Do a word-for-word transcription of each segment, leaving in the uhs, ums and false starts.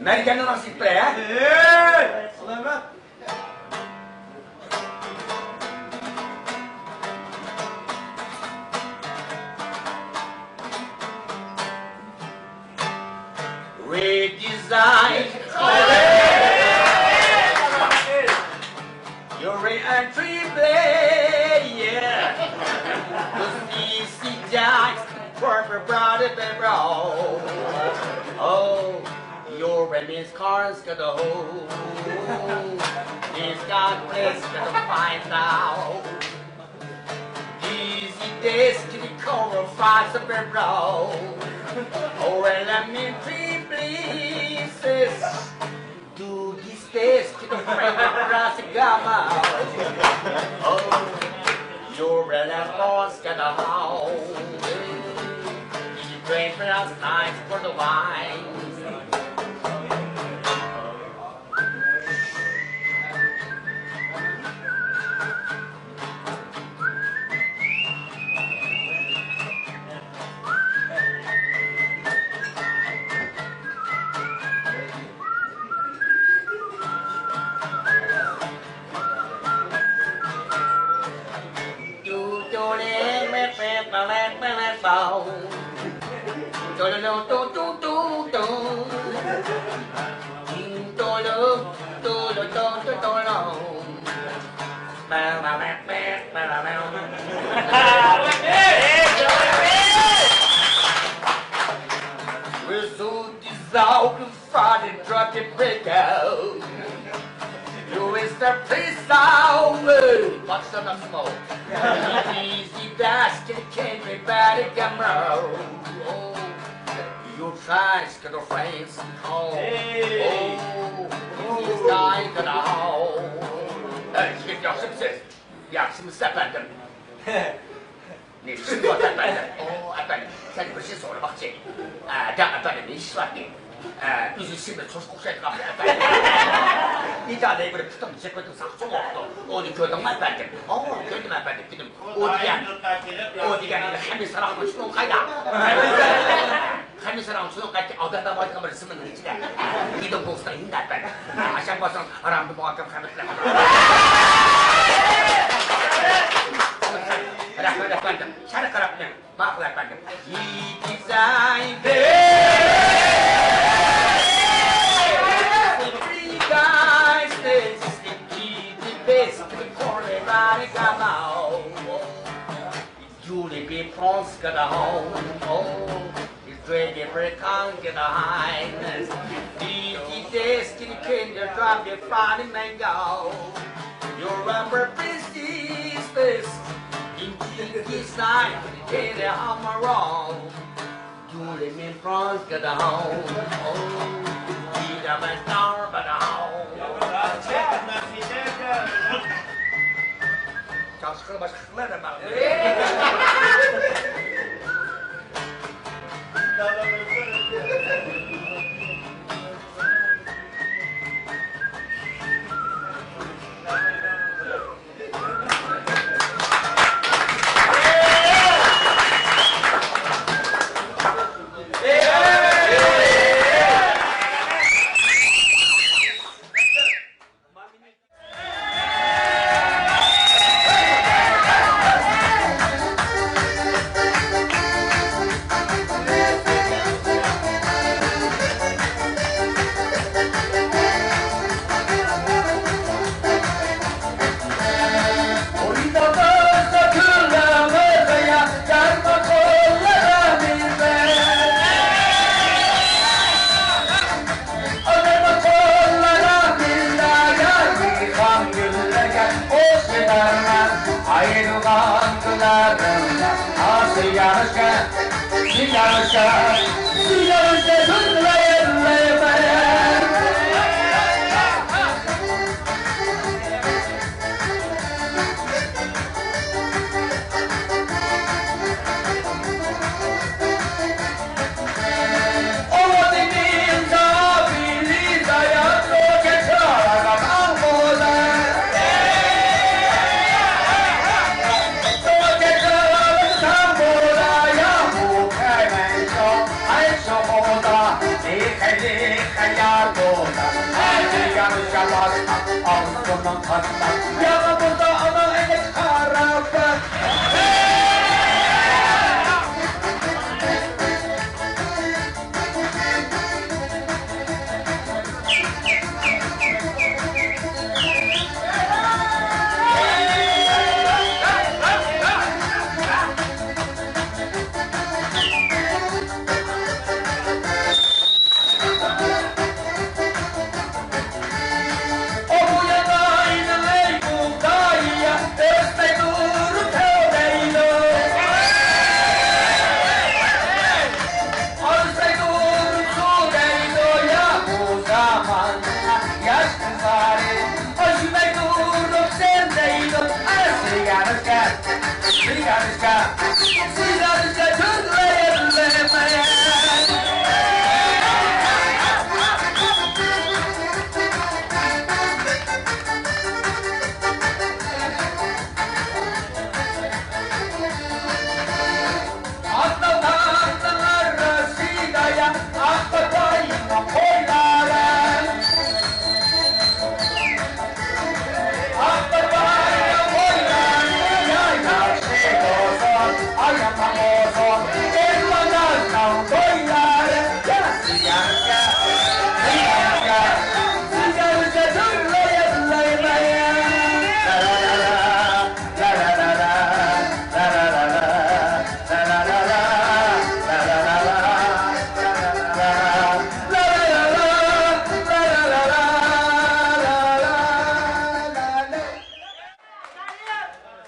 مەرگەننى ناسىپ بېرە، ھە؟ We design your entry play, yeah. The C C Jacks, corporate brother, bro. Oh, your women's cars got a hole. This got this got to find out. Easy days to the cover fast of the road. Oh, well, I'm in three places. Do this days to the friend of Rasagama. Oh, you're an boss, got a house. You pray for us nice for the wine. Result is out. Friday, drop the breakout. You is the peace out. What's the next move? Easy dash, can you can't be bad again, bro. Oh, you try to the friends. Oh, oh, this guy gonna hold. Hey, ياخشىمۇسىز؟ ياخشىمۇسىز، ئەپەندىم؟ نېمە ئىشىڭىز بار، ئەپەندىم؟ ئو، ئەپەندىم، سەن بىر شەي سورىماقچى. ئە، دەڭ، ئەپەندىم، نېمە ئىش بار دەيمەن. ئە، ئۆزى سېمىز توشقا ئوخشايدىغان بىر ئەپەندىم. ئىدارىدىكى بىر پۇتۇم جېكىتىڭ ساقچى بوپتۇ. ئۇنى كۆردۈڭمۇ، ئەپەندىم؟ ئاۋۇ، كۆردۈم، ئەپەندىم، كۆردۈم. ئۇ دېگەن، ئۇ دېگەن خەمىس ساراڭنىڭ شۇنىڭ قايدا؟ خەمىس ساراڭ شۇنىڭ قايدا؟ ئادەم بارمايدىغان بىر زېمىننىڭ ئىچىدە. يېدىڭ بولسا ھىندى، ئەپەندىم. ئاشاق بارساڭ ھارامدىن بولغان كەم خەمىسلەر. رەھمەت، ئەپەندىم. شەرقىرەپ مېڭىڭ. ماقۇل، ئەپەندىم. Julie be France got a home. Oh, it's ready for can't get a highness. Did he taste in the kinder drop your funny mango? Your rubber princess, in this night, in the hammer. Julie me France got a home. Oh, he's a star, but a home. Чашкы башка. خەييار بولسا، ئەجرىگە مۇشابات، ئالسۇننىڭ قاتماق، ياغا بولسا ئانا ئەينەك قارا.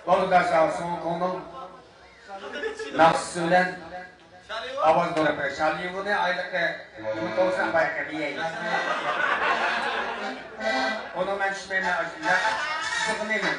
بولدى، داش ئالسۇن، كۆڭلۈم ناخشىسى بىلەن ئاۋاز بېرىپ، شالىيىۋنى ئايلىقى توقسان باياققا بېرەيلى. ئۇنى مەن چۈشمەيمەن، ئاشۇنداق چۈشىدىغىنى مەن.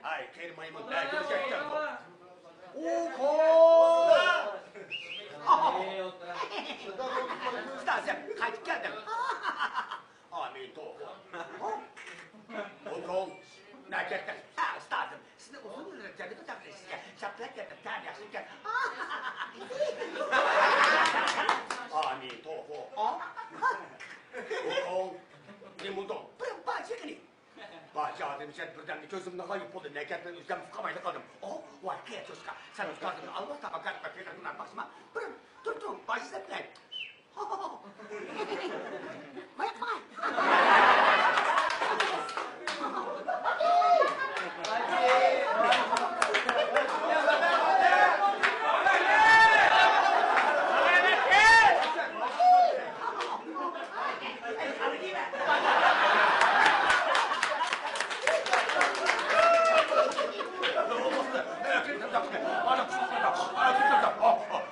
ئاي، قېرى مايمۇن، بەگىمىز يەتكەن بۇ. ئۇخۇ! ئۇستازىم، قايتىپ كەلدىم. ئامىن توۋا. ئۇخۇ! نەگە كەتتىڭ؟ ھە، ئۇستازىم، سىزنى ئۇزۇن يىللىرى جەننىتى تاپقىلى سىزگە شاپتىلاپ كەتتىم، تەم ياخشىكەن. ئامىن توۋا. ئۇخۇ! نېمە بولدۇڭ؟ بىر باجى قېنى؟ باجى ئادەمجان بىردەمدە كۆزۈمدىن غايىب بولدى. نەگە كەتتىڭ، ئۆزۈم ئۇقالمايلا قالدىم. ئوھ، ۋاي قېرى چوشقا، سەن ئۇستازىمنى ئالۋاستاغا كەتمە، پېقىر قىلماقچىما؟ بىر تۇر، تۇر، باجى سەپلەي. ماياق، ماڭاي.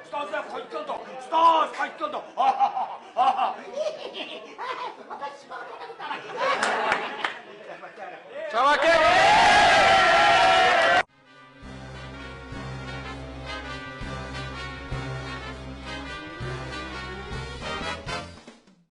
ئۇستاز قايتىپ كەلدى. ئۇستاز قايتىپ كەلدى. چاۋاكە،